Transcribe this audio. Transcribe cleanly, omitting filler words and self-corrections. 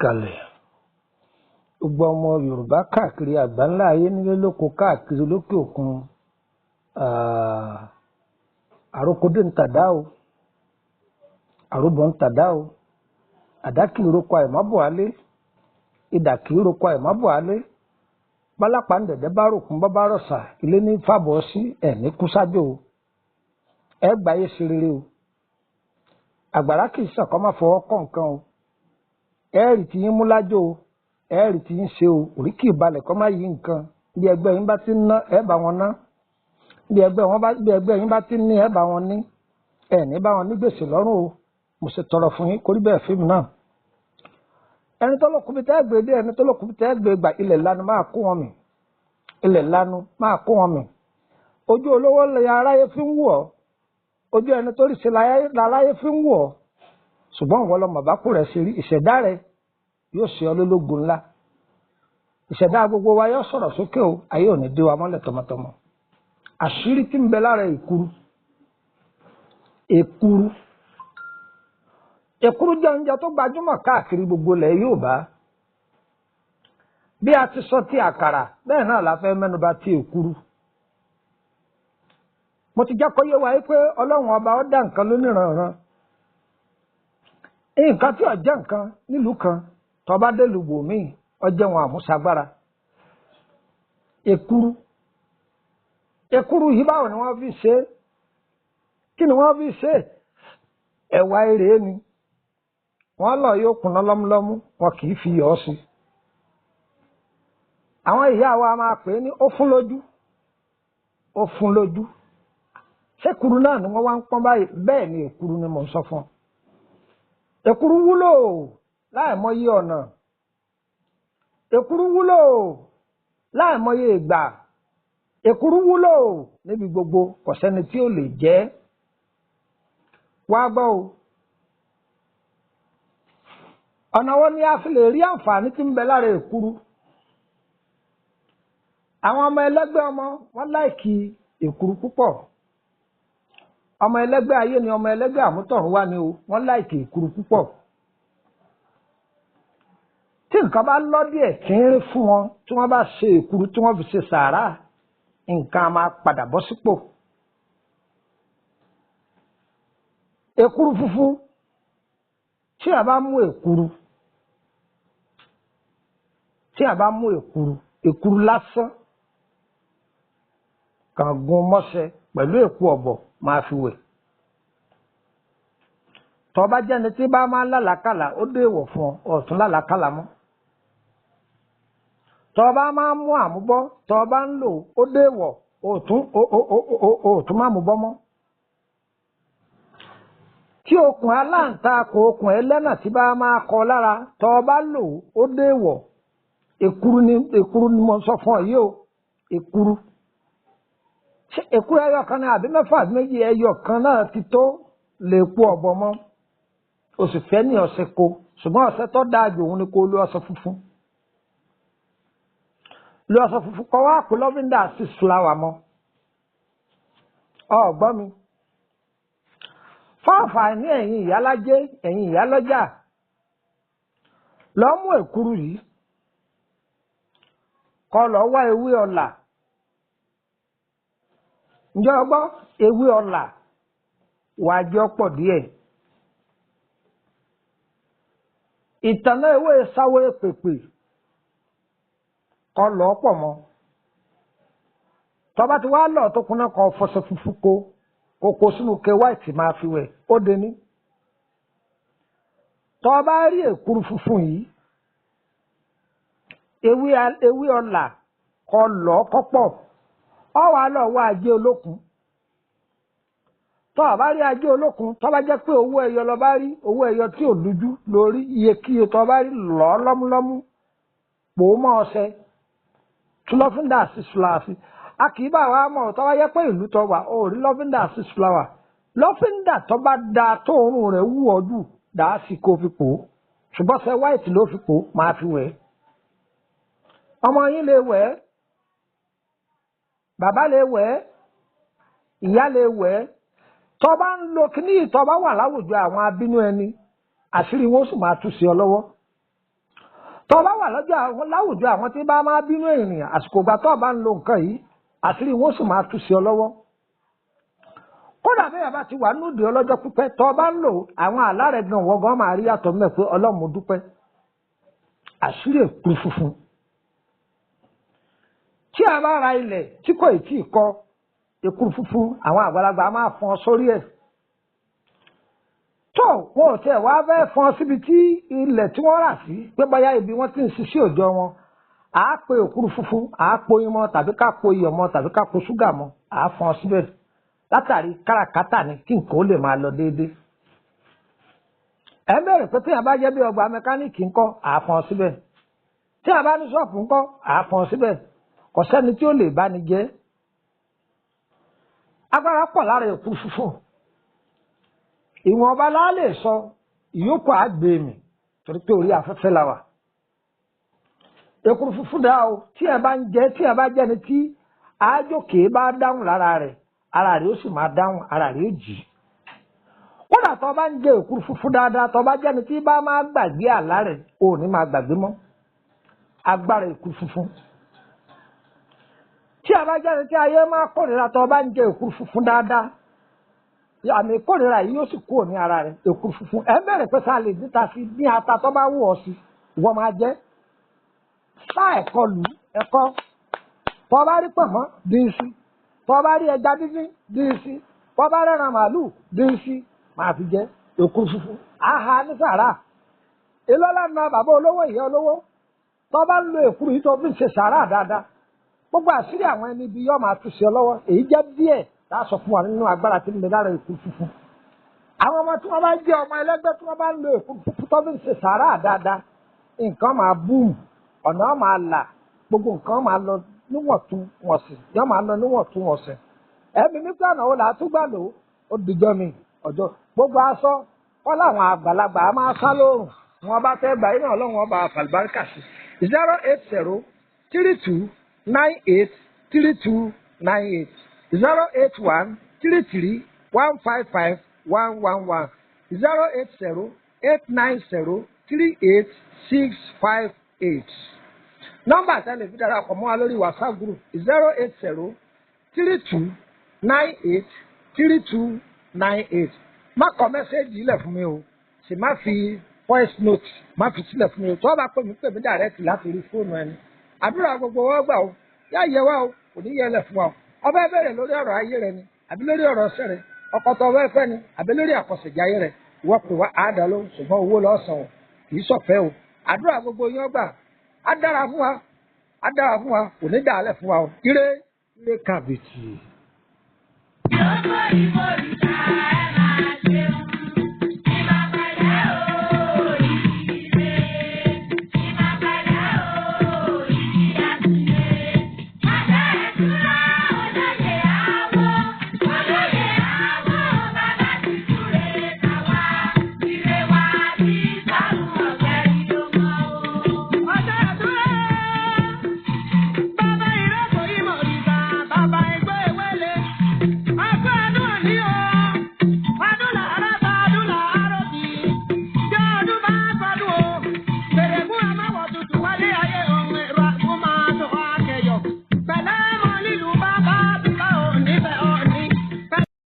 Ìkàlẹ̀ gbogbo ọmọ Yorùbá káàkiri àgbáńlá ayé, nílé lóko, káàkiri lókè òkun, àròkọdé ń tàdá o, àròbọ̀ ń tàdá o, àdá kì í roko àìmọ́bọ̀ alé, idà kì í roko àìmọ́bọ̀ alé, pálápàá ń dẹ̀dẹ̀ bá ròkun bá bá rọ̀ṣà ilé ní fàbọ̀ sí ẹ̀mí kú sájò o. Ẹ gbáyé ṣe rere o. Àgbàrá kì í sàn kọ́ má fọwọ́ kọ́ nǹkan o. Ẹ̀ẹ́rì tí yín mú lájò o, ẹ̀ẹ́rì tí yín ṣe o. Orí kì í balẹ̀ kọ́ má yí nǹkan. Bí ẹgbẹ́ yín bá ti ń ná, ẹ bá wọn ná. Bí ẹgbẹ́ yín bá ti ń ní, ẹ bá wọn ní. Ẹ ní bá wọn ní gbèsè lọ́rùn o. Mo ṣe tọrọ fún yín kórí bẹ́ẹ̀ fíìmù náà. Ẹni tó lókun bí tẹ́ gbé dé, ẹni tó lókun bí tẹ́ gbé gbà, ilẹ̀ lanu máa kó wọn mì. Ilẹ̀ lanu máa kó wọn mì. Ojú olówó lè aráyé fi ń wù ọ́. Ojú ẹni tó rí ṣe láráyé fi ń wù ọ́. Ṣùgbọ́n ìwọ lọmọ bá kú rẹ̀ ṣe rí, ìṣẹ̀dá rẹ̀ yóò ṣe ọ lólógun ńlá. Ìṣẹ̀dá gbogbo wa yóò sọ̀rọ̀ sókè o, ayé ò ní dé wa mọ́lẹ̀ tọmọtọmọ. Àṣírí tí ń bẹ lára èkuru. Èkuru. Èkuru jẹ́ oúnjẹ tó gbajúmọ̀ káàkiri gbogbo ilẹ̀ Yorùbá. Bí a ti sọ ti àkàrà, bẹ́ẹ̀ náà la fẹ́ mẹ́nuba ti èkuru. Mo ti jẹ́ kó yé wa pé Ọlọ́run ọba ó dá nǹkan lóníranran. Nǹkan tí ó jẹ́ nǹkan nílùú kan, tó bá dé ìlú bòmíì, ó jẹ́ wọn àmúṣagbára. Èkuru. Èkuru yìí báwo ni wọ́n fi ṣe é? Kí ni wọ́n fi ṣe é? Ẹ̀wà eré ni. Wọ́n lọ yóò kùnà lọ́múlọ́mú, wọn kì í fi yọ̀ ọ́ sí. Àwọn ìyá wa máa pè é ní ó fún lójú. Ó fún lójú. Ṣé èkuru náà ni wọ́n wá ń pọ́n báyìí? Bẹ́ẹ̀ ni èkuru ni mò ń sọ fún ọ. Èkuru wúlò láìmọye ọ̀nà. Èkuru wúlò láìmọye ìgbà. Èkuru wúlò níbi gbogbo, kò sẹ́ni tí ó lè jẹ. Wá gbọ́ o. Ọ̀nà wo ni a fi lè rí àǹfààní tí ń bẹ lára èkuru? Àwọn ọmọ ẹlẹ́gbẹ́ ọmọ wọn láìkí èkuru púpọ̀. Ọmọ ẹlẹ́gbẹ́ ayé ni ọmọ ẹlẹ́gbẹ́ àmútọ̀run wá ni o, wọ́n láìkí èkuru púpọ̀. Tí nǹkan bá lọ́ díẹ̀ tínrín fún wọn, tí wọ́n bá ṣe èkuru tí wọ́n fi ṣe sàárà, nǹkan á máa padà bọ́ sípò. Èkuru funfun, tí a bá mú èkuru, tí a bá mú èkuru, èkuru lásán, kàn gún mọ́ṣẹ pẹ̀lú èkú ọ̀bọ̀ máa fi wẹ̀. Tó bá jẹ́ni tí bá máa ń lálàákàlà, ó dé èèwọ̀ fún ọ, ọ̀tún lálàákàlà mọ́. Tó bá máa ń mú àmúbọ́, tó bá ń lò ó dé èèwọ̀, òtún má mú bọ́ mọ́. Tí okùn aláǹtakùn, okùn ẹlẹ́nà tí bá máa kọ lára, tó bá lò ó dé èèwọ̀. Èkuru ni mo sọ fún ọ yìí o, èkuru. Ṣé èkuru ẹyọ kan náà àbí mẹ́fà àbí méjì ẹyọ kan náà ti tó lè kú ọ̀bọ mọ́? O sì fẹ́ ní ọṣẹ ko, ṣùgbọ́n ọṣẹ tó dáa jù òun ni kó lo ọṣẹ funfun. Lo ọṣẹ funfun kọ́ wá kó lọ́fíńdà six flower mọ́. Ọ gbọ́ mi. Fáfàní ẹ̀yin ìyálájé, ẹ̀yin ìyálọ́jà, lọ mú èkuru yìí, kó lọ wá ewé ọ̀là. Ǹjẹ́ o gbọ́? Ewé ọ̀là wàá jọ pọ̀ díẹ̀. Ìtànná ewé sáwé pèpè kó lọ pọ̀ mọ́. Tó bá ti wá lọ tó kúnná, kó fọṣọ funfun kó kókó sínú ke white máa fi wẹ̀, ó dení. Tó bá rí èkuru funfun yìí, ewé ọ̀là kó lọ kọ́pọ̀. Ọ wá lọ wá ajé olókun. Tó bá rí ajé olókun, tó bá jẹ́ pé owó ẹyọ lọ bá rí, owó ẹyọ tí ò lójú lórí, iyekíye tó bá rí lọ lọ́múlọ́mú, pò ó mọ́ ọṣẹ, tú lọ́fíńdà six flower sí. A kì í bá wa mọ̀, tó bá jẹ́ pé ìlú tó wà ó rí lọ́fíńdà six flower. Lọ́fíńdà tó bá da tóorùn rẹ̀ wú ọ jù, dà á sí kó fi pò ó. Ṣùgbọ́n ọṣẹ white ló fi pò ó, máa fi wẹ̀. Ọmọ yín lè wẹ̀, bàbá lè wẹ̀, ìyá lè wẹ̀. Tó bá ń lo kíní, tó bá wà láwùjọ àwọn abínú ẹni, àṣírí wọn sì máa tú sí ọ lọ́wọ́. Tó bá wà lọ́jọ́ àwọn láwùjọ àwọn tí bá máa bínú ènìyàn, àsìkò ìgbà tó bá ń lo nǹkan yìí, àṣírí wọn sì máa tú sí ọ lọ́wọ́. Kódà bẹ́ẹ̀ bá ti wà núdìí ọlọ́jọ́ pípẹ́, tó bá ń lò àwọn àlá rẹ̀ gan wọ́n gan máa rí yàtọ̀ mẹ́ pé Ọlọ́run mo dúpẹ́. Àṣírí èkuru funfun. Tí a bá ra ilẹ̀ tí kò tí ì kọ èkuru funfun, àwọn àgbàlagbà máa fọn sórí ẹ̀. Tó wọn ò tẹ̀ wá fẹ́ fọn síbi tí ilẹ̀ tí wọ́n rà sí pé bóyá ibi wọ́n ti ń ṣiṣẹ́ òòjọ́ wọn, à á pe èkuru funfun, à á po oyin mọ́ tàbí ká po iyọ̀ mọ́ tàbí ká po ṣúgà mọ́, à á fọn síbẹ̀. Látàrí káràkátà ni kí nǹkan ó lè máa lọ déédéé. Ẹ ń bẹ̀rẹ̀ pé tí a bá jẹ́ bí ọgbà mẹkáníìkì ńkọ́, à á fọn síbẹ̀. Tí a bá ní ṣọ́ọ̀pù ńkọ́, à á fọn síbẹ̀. Kò sẹ́ni tí ó lè bá ni jẹ́. Agbára pọ̀ lára èkuru funfun. Ìwọ̀nba la lè sọ, ìyókù àgbèmí torí pé orí afẹ́fẹ́ la wà. Èkuru funfun dá o, tí ẹ bá ń jẹ, tí ẹ bá jẹ́ni tí àájòkè bá dáhùn lára rẹ̀, ara rẹ̀ ó sì máa dáhùn, ara rẹ̀ ó jì. Kódà tó bá ń jẹ èkuru funfun dáadáa, tó bá jẹ́ni tí bá máa gbàgbé àlá rẹ̀, ò ní máa gbàgbé mọ́. Agbára èkuru funfun. Tí a bá jẹ́ni tí ayé máa kórìíra, tó bá ń jẹ èkuru funfun dáadáa, àmì ìkórìíra yìí yóò sì kúrò ní ara rẹ̀. Èkuru funfun ẹ bẹ̀rẹ̀ pé sáà lè díta sí ní ata tó bá wù ọ́ sí, ìwọ máa jẹ́. Sá ẹ̀kọ́ lù ẹ̀kọ́. Tó bá rí pọ̀nmọ́, dín sí. Tó bá rí ẹja díndín, dín sí. Tó bá rẹ́ran màálù, dín sí. Máa fi jẹ èkuru funfun. Aha ní sàrà. Ìlọ́lá na bàbá olówó, ìyá olówó. Tó bá ń lo èkuru yìí tó fi ń ṣe sàrà dáadáa, gbogbo àṣírí àwọn ẹni ibi yóò máa tú sí ọ lọ́wọ́. Èyí jẹ́ díẹ̀ tá a sọ fún wa nínú agbára tí ń bẹ lára èkuru funfun. Àwọn ọmọ tí wọ́n bá jẹ́ ọmọ ẹlẹ́gbẹ́ tí wọ́n bá ń lo èkuru funfun tó fi ń ṣe sàrà dáadáa, nǹkan máa búùmù, ọ̀nà máa là, gbogbo nǹkan máa lọ níwọ̀ntúnwọ̀nsì, yóò máa lọ níwọ̀ntúnwọ̀nsì. Ẹ̀mí nígbà náà ó là á tún gbà lò ó dìjọ́ mi ọjọ́. Gbogbo aṣọ wọ́n láwọn àgbàlagbà á máa sá lóòrùn. Wọn bá fẹ́ gbà iná Ọlọ́run ọba àfàlùbáríkà sí. 080 32 98 32 98 081 33 155 111 080 890 38 658. Nọ́mbà tẹ́lẹ̀ fi darapọ̀ mọ́ wa lórí WhatsApp group 080 32 98 32 98. Má kọ mẹ́sẹ́ẹ̀jì ilẹ̀ fún mi o, sì má fi voice note má fi sílẹ̀ fún mi o. Tó o bá pè mí, pè mí direct láti rí fóònù ẹni. Àdúrà gbogbo wa gbà o, yá yẹ wá o, kò ní yẹlẹ̀ fún wa o. Ọbẹ̀ bẹ̀rẹ̀ lórí ọ̀rọ̀ ayé rẹ ni, àbí lórí ọ̀rọ̀ ọ̀sẹ̀ rẹ, ọkọ tó ọbẹ̀ fẹ́ ni, àbí lórí àkọsẹ̀jáyé rẹ. Ìwọ pè wá àádọ́ ló, ṣùgbọ́n owó lọ́sàn o, kì í sọ̀fẹ́ o. Àdúrà gbogbo yín ọgbà, á dára fún wa, á dára fún wa, kò ní dàálẹ̀ fún wa o. Ire ire kàbìtì. Yọ̀ọ́ bá ìbọn.